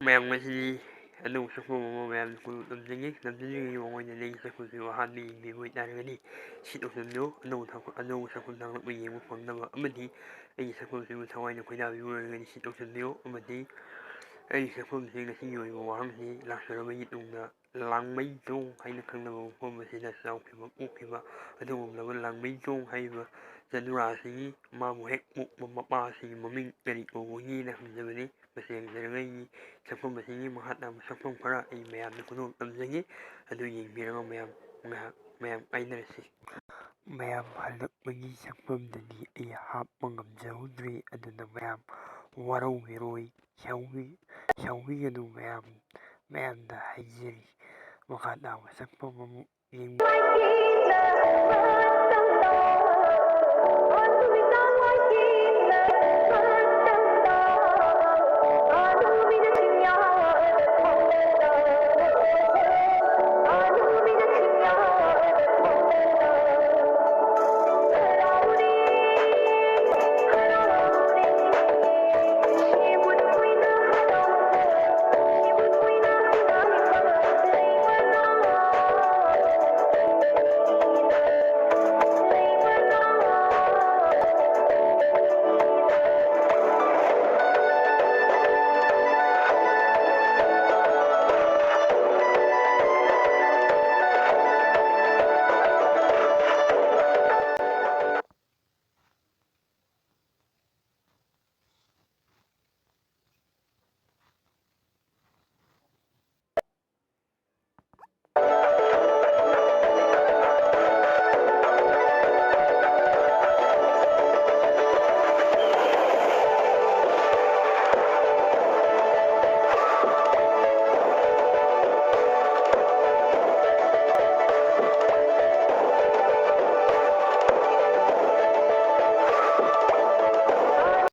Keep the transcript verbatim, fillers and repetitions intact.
ꯃꯌꯥꯝ, ꯉꯁꯤꯗꯤ ꯑꯅꯧꯕ ꯁꯛꯐꯝ ꯑꯃ ꯃꯌꯥꯝꯗ ꯐꯣꯡꯗꯣꯛ ꯇꯝꯖꯒꯦ꯫ ꯇꯝꯖꯗ꯭ꯔꯤꯉꯩꯒꯤ ꯃꯃꯥꯡꯗ ꯅꯪꯒꯤ ꯁꯛꯐꯝꯁꯤꯕꯨ ꯑꯍꯥꯟꯕ ꯌꯦꯡꯕꯤꯕ ꯑꯣꯏꯇꯥꯔꯒꯗꯤ ꯁꯤ ꯇꯧꯁꯟꯕꯤꯌꯨ꯫ ꯑꯅꯧꯕ ꯊꯥꯛ-, ꯑꯅꯧꯕ ꯁꯛꯐꯝ ꯊꯥꯒꯠꯂꯛꯄ ꯌꯦꯡꯕ ꯐꯪꯅꯕ ꯑꯃꯗꯤ ꯑꯩꯒꯤ ꯁꯛꯐꯝꯁꯤꯕꯨ ꯊꯋꯥꯏꯅ ꯈꯣꯏꯗꯥꯕꯤꯕ ꯑꯣꯏꯔꯒꯗꯤ ꯁꯤ ꯇꯧꯁꯟꯕꯤꯌꯨ꯫ ꯑꯃꯗꯤ ꯑꯩꯒꯤ ꯁꯛꯐꯝꯁꯤ ꯉꯁꯤꯒꯤ ꯑꯣꯏꯕ ꯋꯥꯍꯪꯁꯤ ꯂꯥꯛꯆꯔꯕ ꯃꯇꯨꯡꯗ ꯂꯥꯡꯃꯩꯗꯣꯡ ꯍꯥꯏꯅ ꯈꯪꯅꯕ ꯃꯐꯝ ꯑꯁꯤꯗ ꯆꯥꯎꯈꯤꯕ ꯄꯣꯛꯈꯤꯕ ꯑꯗꯨꯒꯨꯝꯂꯕ ꯂꯥꯡꯃꯩꯗꯣꯡ ꯍꯥꯏꯔꯤꯕ ꯆꯅꯨꯔꯥꯁꯤꯒꯤ ꯃꯥꯕꯨ ꯍꯦꯛ ꯄꯣꯛꯄ ꯃꯄꯥꯁꯤꯒꯤ ꯃꯃꯤꯡ ꯀꯔꯤ ꯀꯧꯕꯒꯦꯅ ꯍꯪꯖꯕꯅꯤ꯫ ꯃꯁꯤ ꯌꯦꯡꯖꯔꯒ ꯑꯩꯒꯤ ꯁꯛꯐꯝ ꯑꯁꯤꯒꯤ ꯃꯈꯥ ꯇꯥꯕ ꯁꯛꯐꯝ ꯈꯔ ꯑꯩ ꯃꯌꯥꯝꯗ ꯈꯨꯗꯣꯜ ꯇꯝꯖꯒꯦ꯫ ꯑꯗꯨ ꯌꯦꯡꯕꯤꯔꯒ ꯃꯌꯥꯝ ꯉꯥꯏꯍꯥꯛ ꯃꯌꯥꯝ ꯀꯥꯏꯅꯔꯁꯤ꯫ ꯃꯌꯥꯝ, ꯍꯜꯂꯛꯄꯒꯤ ꯁꯛꯐꯝꯗꯗꯤ ꯑꯩ ꯍꯥꯞꯄ ꯉꯝꯖꯍꯧꯗ꯭ꯔꯦ꯫ ꯑꯗꯨꯅ ꯃꯌꯥꯝ ꯋꯥꯔꯧꯕꯤꯔꯣꯏ, ꯁꯥꯎꯕꯤ-, ꯁꯥꯎꯕꯤꯒꯅꯨ ꯃꯌꯥꯝ, ꯃꯌꯥꯝꯗ ꯍꯥꯏꯖꯔꯤ꯫ ꯃꯈꯥ ꯇꯥꯕ ꯁꯛꯐꯝ ꯑꯃꯨꯛ ꯌꯦꯡꯕꯤꯌꯨ꯫